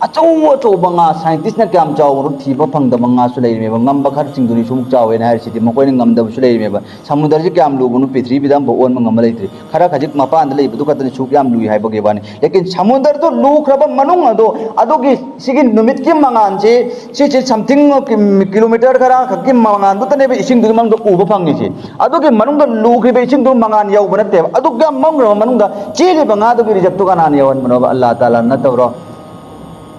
ꯑꯆꯧ ꯑꯆꯧꯕ ꯉꯥ, ꯁꯥꯏꯟꯇꯤꯁꯅ ꯀꯌꯥꯝ ꯆꯥꯎꯕꯅꯣ ꯊꯤꯕ ꯐꯪꯗꯕ ꯉꯥꯁꯨ ꯂꯩꯔꯤꯃꯦꯕ꯫ ꯉꯝꯕ ꯈꯔꯁꯤꯡꯗꯨꯅꯤ ꯁꯨꯃꯨꯛ ꯆꯥꯎꯋꯦꯅ ꯍꯥꯏꯔꯤꯁꯤꯗꯤ, ꯃꯈꯣꯏꯅ ꯉꯝꯗꯕꯁꯨ ꯂꯩꯔꯤꯃꯦꯕ꯫ ꯁꯃꯨꯗ꯭ꯔꯁꯤ ꯀꯌꯥꯝ ꯂꯨꯕꯅꯣ, ꯄ꯭ꯔꯤꯊꯤꯕꯤꯗ ꯑꯃꯐꯥꯎ ꯑꯣꯟꯕ ꯉꯝꯕ ꯂꯩꯇ꯭ꯔꯤ꯫ ꯈꯔ ꯈꯖꯤꯛ ꯃꯄꯥꯟꯗ ꯂꯩꯕꯗꯨ ꯈꯛꯇꯅꯤ ꯁꯨꯛ ꯌꯥꯝ ꯂꯨꯏ ꯍꯥꯏꯕꯒꯤ ꯋꯥꯅꯤ꯫ ꯂꯦꯀꯤꯟ ꯁꯃꯨꯗ꯭ꯔꯗꯨ ꯂꯨꯈ꯭ꯔꯕ ꯃꯅꯨꯡ ꯑꯗꯣ, ꯑꯗꯨꯒꯤ ꯁꯤꯒꯤ ꯅꯨꯃꯤꯠꯀꯤ ꯃꯉꯥꯜꯁꯤ, ꯁꯤꯁꯦ something ꯀꯤꯂꯣꯃꯤꯇꯔ ꯈꯔ ꯈꯛꯀꯤ ꯃꯉꯥꯜꯗꯨꯇꯅꯦꯕ ꯏꯁꯤꯡꯗꯨꯒꯤ ꯃꯅꯨꯡꯗ ꯎꯕ ꯐꯪꯉꯤꯁꯤ꯫ ꯑꯗꯨꯒꯤ ꯃꯅꯨꯡꯗ ꯂꯨꯈ꯭ꯔꯤꯕ ꯏꯁꯤꯡꯗꯨ ꯃꯉꯥꯜ ꯌꯧꯕ ꯅꯠꯇꯦꯕ꯫ ꯑꯗꯨꯛ ꯌꯥꯝ ꯃꯝꯈ꯭ꯔꯕ ꯃꯅꯨꯡꯗ ꯆꯦꯜꯂꯤꯕ ꯉꯥꯗꯨꯒꯤ ꯔꯤꯖꯛꯇꯨ ꯀꯅꯥꯅ ꯌꯧꯍꯟꯕꯅꯣꯕ? ꯑꯜꯂꯥꯍ ꯇꯥꯂꯥ ꯅꯠꯇꯕ꯭ꯔꯣ?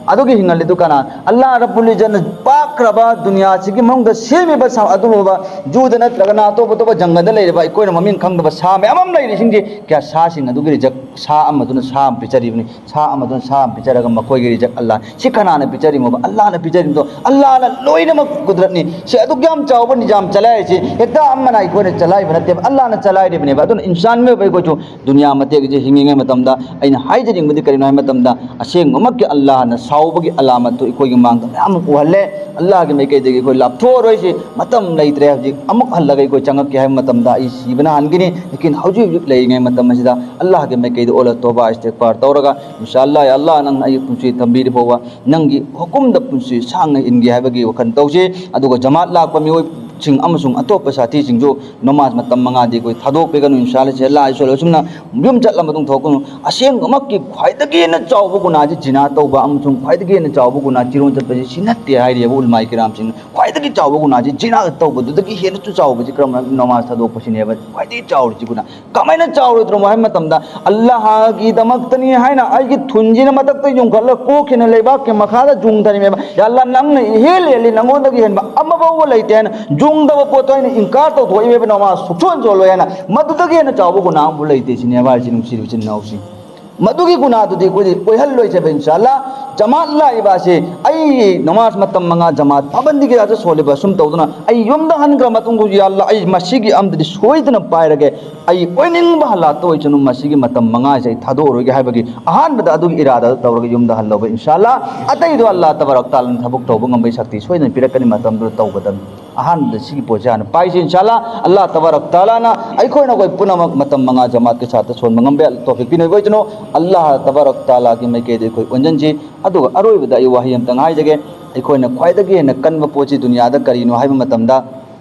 ꯑꯗꯨꯒꯤ ꯍꯤꯡꯍꯜꯂꯤꯗꯨ ꯀꯅꯥ? ꯑꯜꯂꯥꯍ ꯔꯕꯨꯜ ꯏꯖꯠꯅ ꯄꯥꯛꯈ꯭ꯔꯕ ꯗꯨꯅꯤꯌꯥꯁꯤꯒꯤ ꯃꯅꯨꯡꯗ ꯁꯦꯝꯃꯤꯕ ꯁꯥ ꯑꯗꯨꯕꯨꯕ, ꯖꯨꯗ ꯅꯠꯇ꯭ꯔꯒꯅ ꯑꯇꯣꯞ ꯑꯇꯣꯞꯄ ꯖꯪꯒꯜꯗ ꯂꯩꯔꯤꯕ ꯑꯩꯈꯣꯏꯅ ꯃꯃꯤꯡ ꯈꯪꯗꯕ ꯁꯥ ꯃꯌꯥꯝ ꯑꯃ ꯂꯩꯔꯤꯁꯤꯡꯁꯤ, ꯀꯌꯥ ꯁꯥꯁꯤꯡ ꯑꯗꯨꯒꯤ ꯔꯤꯖꯛ, ꯁꯥ ꯑꯃꯗꯨꯅ ꯁꯥ ꯑꯃ ꯄꯤꯖꯔꯤꯕꯅꯤ, ꯁꯥ ꯑꯃꯗꯨꯅ ꯁꯥ ꯑꯃ ꯄꯤꯖꯔꯒ ꯃꯈꯣꯏꯒꯤ ꯔꯤꯖꯛ ꯑꯜꯂꯥꯍ꯫ ꯁꯤ ꯀꯅꯥꯅ ꯄꯤꯖꯔꯤꯃꯣꯕ? ꯑꯜꯂꯥꯍꯅ ꯄꯤꯖꯔꯤꯕꯗꯣ꯫ ꯑꯜꯂꯥꯍꯅ ꯂꯣꯏꯅꯃꯛ ꯀꯨꯗꯔꯠꯅꯤ꯫ ꯁꯤ ꯑꯗꯨꯛ ꯌꯥꯝ ꯆꯥꯎꯕ ꯅꯤꯖꯥꯝ ꯆꯂꯥꯏꯔꯤꯁꯤ, ꯍꯦꯛꯇ ꯑꯃꯅ ꯑꯩꯈꯣꯏꯅ ꯆꯂꯥꯏꯕ ꯅꯠꯇꯦꯕ, ꯑꯜꯂꯥꯍꯅ ꯆꯂꯥꯏꯔꯤꯕꯅꯦꯕ꯫ ꯑꯗꯨꯅ ꯏꯟꯁꯥꯟ ꯃꯤꯑꯣꯏꯕ ꯑꯩꯈꯣꯏꯁꯨ ꯗꯨꯅꯤꯌꯥ ꯃꯇꯦꯛ ꯑꯁꯤ ꯍꯤꯡꯉꯤꯉꯩ ꯃꯇꯝꯗ ꯑꯩꯅ ꯍꯥꯏꯖꯅꯤꯡꯕꯗꯤ ꯀꯔꯤꯅꯣ ꯍꯥꯏꯕ ꯃꯇꯝꯗ, ꯑꯁꯦꯡꯕꯃꯛꯀꯤ ꯑꯜꯂꯥꯍꯅ ꯁꯥꯎꯕꯒꯤ ꯑꯂꯥꯃꯠꯇꯨ ꯑꯩꯈꯣꯏꯒꯤ ꯃꯥꯡꯗ ꯃꯌꯥꯝ ꯑꯃ ꯎꯍꯜꯂꯦ꯫ ꯑꯜꯂꯥꯍꯒꯤ ꯃꯥꯏꯀꯩꯗꯒꯤ ꯑꯩꯈꯣꯏ ꯂꯥꯞꯊꯣꯛꯑꯔꯣꯏꯁꯤ꯫ ꯃꯇꯝ ꯂꯩꯇ꯭ꯔꯦ ꯍꯧꯖꯤꯛ꯫ ꯑꯃꯨꯛ ꯍꯜꯂꯒ ꯑꯩꯈꯣꯏ ꯆꯪꯉꯛꯀꯦ ꯍꯥꯏꯕ ꯃꯇꯝꯗ ꯑꯩ ꯁꯤꯕꯅ ꯍꯥꯟꯒꯅꯤ꯫ ꯂꯦꯀꯤꯟ ꯍꯧꯖꯤꯛ ꯍꯧꯖꯤꯛ ꯂꯩꯔꯤꯉꯩ ꯃꯇꯝ ꯑꯁꯤꯗ ꯑꯜꯂꯥꯍꯒꯤ ꯃꯥꯏꯀꯩꯗ ꯑꯣꯜꯂ ꯇꯣꯕꯥ ꯏꯁꯇꯤꯒꯐꯥꯔ ꯇꯧꯔꯒ, ꯏꯟꯁꯥ ꯑꯜꯂꯥꯍ, ꯌꯥ ꯑꯜꯂꯥꯍ, ꯅꯪꯅ ꯑꯩꯒꯤ ꯄꯨꯟꯁꯤ ꯊꯝꯕꯤꯔꯤ ꯐꯥꯎꯕ ꯅꯪꯒꯤ ꯍꯨꯀꯨꯝꯗ ꯄꯨꯟꯁꯤ ꯁꯥꯡꯅ ꯍꯤꯡꯒꯦ ꯍꯥꯏꯕꯒꯤ ꯋꯥꯈꯜ ꯇꯧꯁꯤ꯫ ꯑꯗꯨꯒ ꯖꯃꯥꯠ ꯂꯥꯛꯄ ꯃꯤꯑꯣꯏꯁꯤꯡ ꯑꯃꯁꯨꯡ ꯑꯇꯣꯞꯄ ꯁꯥꯊꯤꯁꯤꯡꯁꯨ ꯅꯃꯥꯖ ꯃꯇꯝ ꯃꯉꯥꯗꯤ ꯑꯩꯈꯣꯏ ꯊꯥꯗꯣꯛꯄꯤꯒꯅꯨ꯫ ꯏꯟꯁꯥ ꯑꯜꯂꯥꯍ, ꯁꯤ ꯑꯜꯂꯥꯍ ꯁꯣꯜꯂ ꯑꯁꯨꯝꯅ ꯌꯨꯝ ꯆꯠꯂ ꯃꯇꯨꯡ ꯊꯣꯛꯀꯅꯨ꯫ ꯑꯁꯦꯡꯕꯃꯛꯀꯤ ꯈ꯭ꯋꯥꯏꯗꯒꯤ ꯍꯦꯟꯅ ꯆꯥꯎꯕ ꯒꯨꯅꯥꯁꯤ ꯖꯤꯅꯥ ꯇꯧꯕ ꯑꯃꯁꯨꯡ ꯈ꯭ꯋꯥꯏꯗꯒꯤ ꯍꯦꯟꯅ ꯆꯥꯎꯕ ꯒꯨꯅꯥ ꯆꯤꯔꯣꯟ ꯆꯠꯄꯁꯤ ꯁꯤ ꯅꯠꯇꯦ ꯍꯥꯏꯔꯤꯑꯕ ꯎꯂꯃꯥꯏ ꯀꯤꯔꯥꯝꯁꯤꯡꯅ꯫ ꯈ꯭ꯋꯥꯏꯗꯒꯤ ꯆꯥꯎꯕ ꯒꯨꯅꯥꯁꯤ ꯖꯤꯅꯥ ꯇꯧꯕꯗꯨꯗꯒꯤ ꯍꯦꯟꯅꯁꯨ ꯆꯥꯎꯕꯁꯤ ꯀꯔꯝꯕ? ꯅꯃꯥꯖ ꯊꯥꯗꯣꯛꯄꯁꯤꯅꯦꯕ ꯈ꯭ꯋꯥꯏꯗꯒꯤ ꯆꯥꯎꯔꯤꯁꯤ ꯒꯨꯅꯥ꯫ ꯀꯃꯥꯏꯅ ꯆꯥꯎꯔꯣꯏꯗ꯭ꯔꯣ ꯍꯥꯏꯕ ꯃꯇꯝꯗ, ꯑꯜꯂꯥꯍꯒꯤꯗꯃꯛꯇꯅꯤ ꯍꯥꯏꯅ ꯑꯩꯒꯤ ꯊꯨꯟꯁꯤꯅ ꯃꯊꯛꯇ ꯌꯨꯡꯈꯠꯂ ꯀꯣꯛꯁꯤꯅ ꯂꯩꯕꯥꯛꯀꯤ ꯃꯈꯥꯗ ꯌꯨꯡꯊꯔꯤꯃꯦꯕ꯫ ꯌꯥ ꯑꯜꯂꯥꯍ, ꯅꯪꯅ ꯏꯍꯦꯜ ꯍꯦꯜꯂꯤ, ꯅꯪꯉꯣꯟꯗꯒꯤ ꯍꯦꯟꯕ ꯑꯃꯐꯥꯎꯕ ꯂꯩꯇꯦ ꯍꯥꯏꯅ ꯇꯨꯡꯗꯕ ꯄꯣꯠꯇꯣ ꯑꯩꯅ ꯏꯟꯀꯥꯔ ꯇꯧꯊꯣꯛꯏꯕ ꯅꯃꯥꯖ ꯁꯨꯛꯁꯣꯟ ꯁꯣꯜꯂꯣꯏ ꯍꯥꯏꯅ, ꯃꯗꯨꯗꯒꯤ ꯍꯦꯟꯅ ꯆꯥꯎꯕ ꯒꯨꯅꯥ ꯑꯃꯕꯨ ꯂꯩꯇꯦ ꯁꯤꯅꯦꯕ ꯍꯥꯏꯔꯤꯁꯤ, ꯅꯨꯡꯁꯤꯔꯤꯕ ꯏꯆꯤꯟ ꯏꯅꯥꯎꯁꯤꯡ꯫ ꯃꯗꯨꯒꯤ ꯒꯨꯅꯥꯗꯨꯗꯤ ꯑꯩꯈꯣꯏꯗꯤ ꯑꯣꯏꯍꯜꯂꯣꯏꯁꯦꯕ, ꯏꯟꯁꯥ ꯑꯜꯂꯥ꯫ ꯖꯃꯥꯠ ꯂꯥꯛꯏꯕ ꯑꯁꯤ, ꯑꯩ ꯅꯃꯥꯖ ꯃꯇꯝ ꯃꯉꯥ ꯖꯃꯥꯠ ꯄꯥꯕꯟꯗꯤꯒꯤ ꯁꯣꯜꯂꯤꯕ, ꯁꯨꯝ ꯇꯧꯗꯅ ꯑꯩ ꯌꯨꯝꯗ ꯍꯟꯈ꯭ꯔ ꯃꯇꯨꯡꯗ, "ꯌꯥ ꯑꯜꯂꯥ, ꯑꯩ ꯃꯁꯤꯒꯤ ꯑꯃꯗꯗꯤ ꯁꯣꯏꯗꯅ ꯄꯥꯏꯔꯒꯦ, ꯑꯩ ꯑꯣꯏꯅꯤꯡꯕ ꯍꯜꯂꯥꯠꯇ ꯑꯣꯏꯁꯅꯨ, ꯃꯁꯤꯒꯤ ꯃꯇꯝ ꯃꯉꯥꯁꯦ ꯑꯩ ꯊꯥꯗꯣꯛꯑꯔꯣꯏꯒꯦ" ꯍꯥꯏꯕꯒꯤ ꯑꯍꯥꯟꯕꯗ ꯑꯗꯨꯒꯤ ꯏꯔꯥꯗꯥꯗꯨ ꯇꯧꯔꯒ ꯌꯨꯝꯗ ꯍꯜꯍꯧꯕ, ꯏꯟꯁꯥ ꯑꯜꯂꯥ꯫ ꯑꯇꯩꯗꯣ ꯑꯜꯂꯥ ꯇꯕꯥꯔꯛ ꯇꯥꯂꯥꯅ ꯊꯕꯛ ꯇꯧꯕ ꯉꯝꯕꯒꯤ ꯁꯛꯇꯤ ꯁꯣꯏꯗꯅ ꯄꯤꯔꯛꯀꯅꯤ, ꯃꯇꯝꯗꯨꯗ ꯇꯧꯒꯗꯕꯅꯤ꯫ ꯑꯍꯥꯟꯕꯗ ꯁꯤꯒꯤ ꯄꯣꯠꯁꯦ ꯍꯥꯟꯅ ꯄꯥꯏꯁꯤ, ꯏꯟꯁꯥ ꯑꯜꯂꯥ꯫ ꯑꯜꯂꯥ ꯇꯕꯥꯔꯛ ꯇꯥꯂꯥꯅ ꯑꯩꯈꯣꯏ ꯅꯈꯣꯏ ꯄꯨꯝꯅꯃꯛ ꯃꯇꯝ ꯃꯉꯥ ꯖꯃꯥꯠꯀꯤ ꯁꯥꯠꯇ ꯁꯣꯟꯕ ꯉꯝꯕ ꯌꯥ-, ꯇꯧꯐꯤꯛ ꯄꯤꯅꯕ ꯑꯣꯏꯁꯅꯨ꯫ ꯑꯜꯂꯥ ꯇꯕꯥꯔꯛ ꯇꯥꯂꯥꯒꯤ ꯃꯥꯏꯀꯩꯗ ꯑꯩꯈꯣꯏ ꯑꯣꯟꯁꯤꯟꯁꯤ꯫ ꯑꯗꯨꯒ ꯑꯔꯣꯏꯕꯗ ꯑꯩ ꯋꯥꯍꯩ ꯑꯝꯇꯪ ꯍꯥꯏꯖꯒꯦ꯫ ꯑꯩꯈꯣꯏꯅ ꯈ꯭ꯋꯥꯏꯗꯒꯤ ꯍꯦꯟꯅ ꯀꯟꯕ ꯄꯣꯠꯁꯤ ꯗꯨꯅꯤꯌꯥꯗ ꯀꯔꯤꯅꯣ ꯍꯥꯏꯕ ꯃꯇꯝꯗ,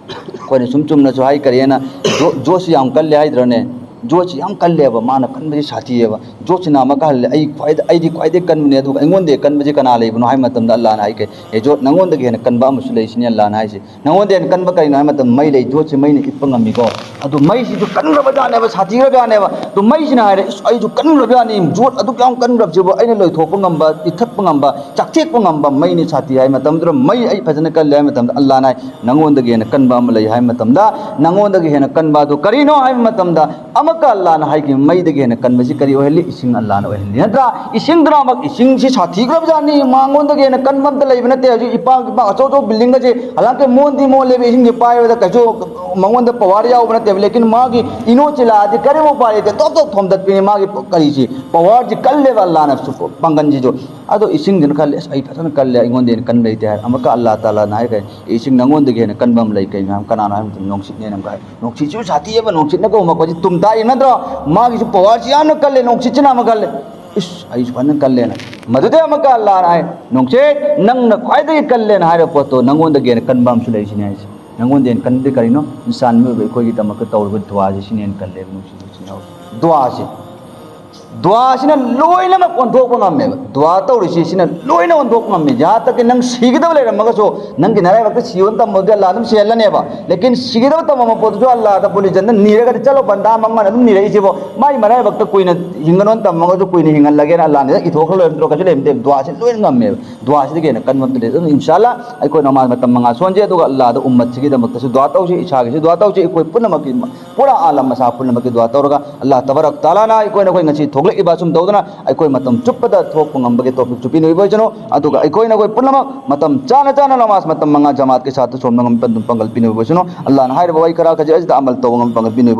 ꯑꯩꯈꯣꯏꯅ ꯁꯨꯝ ꯆꯨꯝꯅꯁꯨ ꯍꯥꯏ, ꯀꯔꯤ ꯍꯥꯏꯅ, ꯖꯣ-, ꯖꯣꯠꯁꯤ ꯌꯥꯝ ꯀꯜꯂꯦ ꯍꯥꯏꯗ꯭ꯔꯅꯦ? ꯖꯣꯠꯁꯤ ꯌꯥꯝ ꯀꯜꯂꯦꯕ, ꯃꯥꯅ ꯀꯟꯕꯁꯤ ꯁꯥꯊꯤꯑꯕ꯫ ꯖꯣꯠꯁꯤꯅ ꯑꯃꯨꯛꯀ ꯍꯜꯂꯦ, "ꯑꯩ ꯈ꯭ꯋꯥꯏꯗ-, ꯑꯩꯗꯤ ꯈ꯭ꯋꯥꯏꯗꯒꯤ ꯀꯟꯕꯅꯦ, ꯑꯗꯨꯒ ꯑꯩꯉꯣꯟꯗꯒꯤ ꯀꯟꯕꯁꯤ ꯀꯅꯥ ꯂꯩꯕꯅꯣ?" ꯍꯥꯏꯕ ꯃꯇꯝꯗ ꯑꯜꯂꯥꯅ ꯍꯥꯏ, ꯀꯩ, "ꯑꯦ ꯖꯣꯠ, ꯅꯉꯣꯟꯗꯒꯤ ꯍꯦꯟꯅ ꯀꯟꯕ ꯑꯃꯁꯨ ꯂꯩ" ꯁꯤꯅꯤ ꯑꯜꯂꯥꯅ ꯍꯥꯏꯁꯦ꯫ ꯅꯉꯣꯟꯗ ꯍꯦꯟꯅ ꯀꯟꯕ ꯀꯔꯤꯅꯣ ꯍꯥꯏꯕ ꯃꯇꯝꯗ ꯃꯩ ꯂꯩ, ꯖꯣꯠꯁꯤ ꯃꯩꯅ ꯏꯠꯄ ꯉꯝꯃꯤꯀꯣ꯫ ꯑꯗꯨ ꯃꯩꯁꯤꯁꯨ ꯀꯟꯈ꯭ꯔꯕ ꯖꯥꯠꯅꯦꯕ, ꯁꯥꯊꯤꯈ꯭ꯔꯕ ꯖꯥꯠꯅꯦꯕ꯫ ꯑꯗꯨ ꯃꯩꯁꯤꯅ ꯍꯥꯏꯔꯦ, "ꯏꯁ, ꯑꯩꯁꯨ ꯀꯟꯈ꯭ꯔꯕ ꯖꯥꯠꯅꯤ, ꯖꯣꯠ ꯑꯗꯨꯛ ꯌꯥꯝ ꯀꯟꯈ꯭ꯔꯕꯁꯤꯕꯨ ꯑꯩꯅ ꯂꯣꯏꯊꯣꯛꯄ ꯉꯝꯕ, ꯏꯊꯠꯄ ꯉꯝꯕ, ꯆꯥꯛꯊꯦꯛꯄ ꯉꯝꯕ ꯃꯩꯅꯤ ꯁꯥꯊꯤ" ꯍꯥꯏꯕ ꯃꯇꯝꯗꯨꯗ, "ꯃꯩ ꯑꯩ ꯐꯖꯅ ꯀꯜꯂꯦ" ꯍꯥꯏꯕ ꯃꯇꯝꯗ ꯑꯜꯂꯥꯅ ꯍꯥꯏ, "ꯅꯉꯣꯟꯗꯒꯤ ꯍꯦꯟꯅ ꯀꯟꯕ ꯑꯃ ꯂꯩ" ꯍꯥꯏꯕ ꯃꯇꯝꯗ, ꯅꯉꯣꯟꯗꯒꯤ ꯍꯦꯟꯅ ꯀꯟꯕ ꯑꯗꯨ ꯀꯔꯤꯅꯣ ꯍꯥꯏꯕ ꯃꯇꯝꯗ, ꯑꯃꯨꯛꯀ ꯑꯜꯂꯥꯅ ꯍꯥꯏꯈꯤꯕ ꯃꯩꯗꯒꯤ ꯍꯦꯟꯅ ꯀꯟꯕꯁꯤ ꯀꯔꯤ ꯑꯣꯏꯍꯜꯂꯤ? ꯏꯁꯤꯡ ꯑꯜꯂꯥꯅ ꯑꯣꯏꯍꯜꯂꯤ, ꯅꯠꯇ꯭ꯔꯥ? ꯏꯁꯤꯡꯗꯨꯅꯃꯛ, ꯏꯁꯤꯡꯁꯤ ꯁꯥꯊꯤꯈ꯭ꯔꯕ ꯖꯥꯠꯅꯤ, ꯃꯉꯣꯟꯗꯒꯤ ꯍꯦꯟꯅ ꯀꯟꯕ ꯑꯝꯇ ꯂꯩꯕ ꯅꯠꯇꯦ꯫ ꯍꯧꯖꯤꯛ ꯏꯄꯥꯛ ꯏꯄꯥꯛ ꯑꯆꯧ ꯑꯆꯧꯕ ꯕꯤꯜꯗꯤꯡ ꯑꯁꯦ ꯍꯂꯥꯡꯀꯤ ꯃꯣꯟꯗꯤ ꯃꯣꯜꯂꯦꯕ, ꯏꯁꯤꯡꯁꯦ ꯄꯥꯏꯕꯗ ꯀꯩꯁꯨ ꯃꯉꯣꯟꯗ ꯄꯋꯥꯔ ꯌꯥꯎꯕ ꯅꯠꯇꯦꯕ, ꯂꯦꯀꯤꯟ ꯃꯥꯒꯤ ꯏꯅꯣꯠꯁꯤ ꯂꯥꯛꯑꯗꯤ ꯀꯔꯤꯝ ꯎꯄꯥꯏ ꯂꯩꯇꯦ, ꯇꯣꯞ ꯇꯣꯞ ꯊꯣꯝꯗꯠꯄꯤꯅꯤ꯫ ꯃꯥꯒꯤ ꯀꯔꯤꯁꯤ, ꯄꯋꯥꯔꯁꯤ ꯀꯜꯂꯦꯕ ꯑꯜꯂꯥꯅ ꯄꯥꯡꯒꯟꯁꯤꯁꯨ꯫ ꯑꯗꯣ ꯏꯁꯤꯡꯁꯤꯅ ꯈꯜꯂꯦ, "ꯑꯁ, ꯑꯩ ꯐꯖꯅ ꯀꯜꯂꯦ, ꯑꯩꯉꯣꯟꯗ ꯍꯦꯟꯅ ꯀꯟꯕ ꯂꯩꯇꯦ" ꯍꯥꯏ꯫ ꯑꯃꯨꯛꯀ ꯑꯜꯂꯥ ꯇꯥꯂꯥꯅ ꯍꯥꯏꯈ꯭ꯔꯦ, "ꯏꯁꯤꯡ, ꯅꯉꯣꯟꯗꯒꯤ ꯍꯦꯟꯅ ꯀꯟꯕ ꯑꯃ ꯂꯩ, ꯀꯩꯅꯣ ꯍꯥꯏ, ꯀꯅꯥꯅꯣ?" ꯍꯥꯏꯕ ꯃꯇꯝꯗ, "ꯅꯨꯡꯁꯤꯠꯅꯦꯅ" ꯑꯃꯨꯛꯀ ꯍꯥꯏ꯫ ꯅꯨꯡꯁꯤꯠꯁꯨ ꯁꯥꯊꯤꯑꯕ, ꯅꯨꯡꯁꯤꯠꯅ ꯀꯧꯕ ꯃꯈꯣꯏꯁꯤ ꯇꯨꯝ ꯇꯥꯔꯤ ꯅꯠꯇ꯭ꯔꯣ? ꯃꯥꯒꯤꯁꯨ ꯄꯋꯥꯔꯁꯤ ꯌꯥꯝꯅ ꯀꯜꯂꯦ, ꯅꯨꯡꯁꯤꯠꯁꯤꯅ ꯑꯃ ꯀꯜꯂꯦ꯫ "ꯏꯁ, ꯑꯩꯁꯨ ꯐꯖꯅ ꯀꯜꯂꯦꯅ"꯫ ꯃꯗꯨꯗꯩ ꯑꯃꯨꯛꯀ ꯑꯜꯂꯥꯅ ꯍꯥꯏ, "ꯅꯨꯡꯁꯤꯠ, ꯅꯪꯅ ꯈ꯭ꯋꯥꯏꯗꯒꯤ ꯀꯜꯂꯦꯅ ꯍꯥꯏꯔꯤꯕ ꯄꯣꯠꯇꯣ, ꯅꯉꯣꯟꯗꯒꯤ ꯍꯦꯟꯅ ꯀꯟꯕ ꯑꯃꯁꯨ ꯂꯩ" ꯁꯤꯅꯤ ꯍꯥꯏꯁꯦ꯫ ꯅꯉꯣꯟꯗꯒꯤ ꯍꯦꯟꯅ ꯀꯟꯕꯗꯤ ꯀꯔꯤꯅꯣ? ꯏꯟꯁꯥꯟ ꯃꯤꯑꯣꯏꯕ ꯑꯩꯈꯣꯏꯒꯤꯗꯃꯛꯇ ꯇꯧꯔꯤꯕ ꯗꯨꯋꯥꯁꯤ, ꯁꯤꯅ ꯍꯦꯟꯅ ꯀꯜꯂꯦꯕ, ꯅꯨꯡꯁꯤꯠ, ꯅꯨꯡꯁꯤꯠ ꯍꯥꯏꯕ ꯗꯨꯋꯥꯁꯤ꯫ ꯗꯨꯋꯥꯁꯤꯅ ꯂꯣꯏꯅꯃꯛ ꯑꯣꯟꯊꯣꯛꯄ ꯉꯝꯃꯦꯕ꯫ ꯗꯨꯋꯥ ꯇꯧꯔꯤꯁꯤ ꯁꯤꯅ ꯂꯣꯏꯅ ꯑꯣꯟꯊꯣꯛꯄ ꯉꯝꯃꯤ꯫ ꯖꯍꯥꯗꯇꯒꯤ ꯅꯪ ꯁꯤꯒꯗꯕ ꯂꯩꯔꯝꯃꯒꯁꯨ, ꯅꯪꯒꯤ ꯅꯔꯥꯏꯕꯛꯇ ꯁꯤꯌꯣꯅ ꯇꯝꯕꯗꯨꯗꯤ ꯑꯜꯂꯥ ꯑꯗꯨꯝ ꯁꯤꯍꯜꯂꯅꯦꯕ꯫ ꯂꯦꯀꯤꯟ ꯁꯤꯒꯗꯕ ꯇꯝꯃꯝꯕ ꯄꯣꯠꯇꯨꯁꯨ ꯑꯜꯂꯥꯗ ꯄꯨꯂꯤꯖꯟꯗ ꯅꯤꯔꯒꯗꯤ, "ꯆꯠꯂꯣ ꯕꯟꯗꯥ, ꯃꯉꯣꯟꯗ ꯑꯗꯨꯝ ꯅꯤꯔꯛꯏꯁꯤꯕꯣ, ꯃꯥꯏ ꯃꯔꯥꯏꯕꯛꯇ ꯀꯨꯏꯅ ꯍꯤꯡꯒꯅꯣꯅ ꯇꯝꯃꯒꯁꯨ ꯀꯨꯏꯅ ꯍꯤꯡꯍꯜꯂꯒꯦꯅ ꯑꯜꯂꯥꯅ ꯏꯊꯣꯛꯈ꯭ꯔ ꯂꯣꯏꯔꯝꯗ꯭ꯔꯣ?" ꯀꯩꯁꯨ ꯂꯩꯔꯝꯗꯦ꯫ ꯗꯨꯋꯥꯁꯤ ꯂꯣꯏꯅ ꯉꯝꯃꯦꯕ꯫ ꯗꯨꯋꯥꯁꯤꯗꯒꯤ ꯍꯦꯟꯅ ꯀꯟꯕ ꯑꯝꯇ ꯂꯩꯇꯦ꯫ ꯑꯗꯨꯝ ꯏꯟꯁꯥ ꯑꯜꯂꯥ ꯑꯩꯈꯣꯏ ꯅꯃꯥꯖ ꯃꯇꯝ ꯃꯉꯥ ꯁꯣꯟꯁꯦ, ꯑꯗꯨꯒ ꯑꯜꯂꯥꯗ ꯎꯝꯃꯠꯁꯤꯒꯤꯗꯃꯛꯇꯁꯨ ꯗꯨꯋꯥ ꯇꯧꯁꯤ, ꯏꯁꯥꯒꯤꯁꯨ ꯗꯨꯋꯥ ꯇꯧꯁꯤ, ꯑꯩꯈꯣꯏ ꯄꯨꯝꯅꯃꯛꯀꯤ, ꯄꯨꯔꯥ ꯑꯥꯂꯝ ꯃꯁꯥ ꯄꯨꯝꯅꯃꯛꯀꯤ ꯗꯨꯋꯥ ꯇꯧꯔꯒ ꯑꯜꯂꯥ ꯇꯕꯥꯔꯛ ꯇꯥꯂꯥꯅ ꯑꯩꯈꯣꯏꯅ ꯑꯩꯈꯣꯏ ꯉꯁꯤ ꯊꯣꯛꯂꯛꯏꯕ ꯑꯁꯨꯝ ꯇꯧꯗꯅ ꯑꯩꯈꯣꯏ ꯃꯇꯝ ꯆꯨꯞꯄꯗ ꯊꯣꯛꯄ ꯉꯝꯕꯒꯤ ꯇꯧꯐꯤꯛꯁꯨ ꯄꯤꯅꯕꯤꯕ ꯑꯣꯏꯁꯅꯨ꯫ ꯑꯗꯨꯒ ꯑꯩꯈꯣꯏꯅ ꯑꯩꯈꯣꯏ ꯄꯨꯝꯅꯃꯛ ꯃꯇꯝ ꯆꯥꯅ ꯆꯥꯅ ꯅꯃꯥꯖ ꯃꯇꯝ ꯃꯉꯥ ꯖꯃꯥꯠꯀꯤ ꯁꯥꯠꯇ ꯁꯣꯝꯗ ꯉꯝꯕ ꯑꯗꯨꯝ ꯄꯥꯡꯒꯜ ꯄꯤꯅꯕꯤꯕ ꯑꯣꯏꯁꯅꯨ꯫ ꯑꯜꯂꯥꯅ ꯍꯥꯏꯔꯤꯕ ꯋꯥꯍꯩ ꯈꯔ ꯈꯖꯤꯛ ꯑꯁꯤꯗ ꯑꯃꯜ ꯇꯧꯕ ꯉꯝꯕ ꯄꯥꯡꯒꯜ ꯄꯤꯅꯕꯤꯕ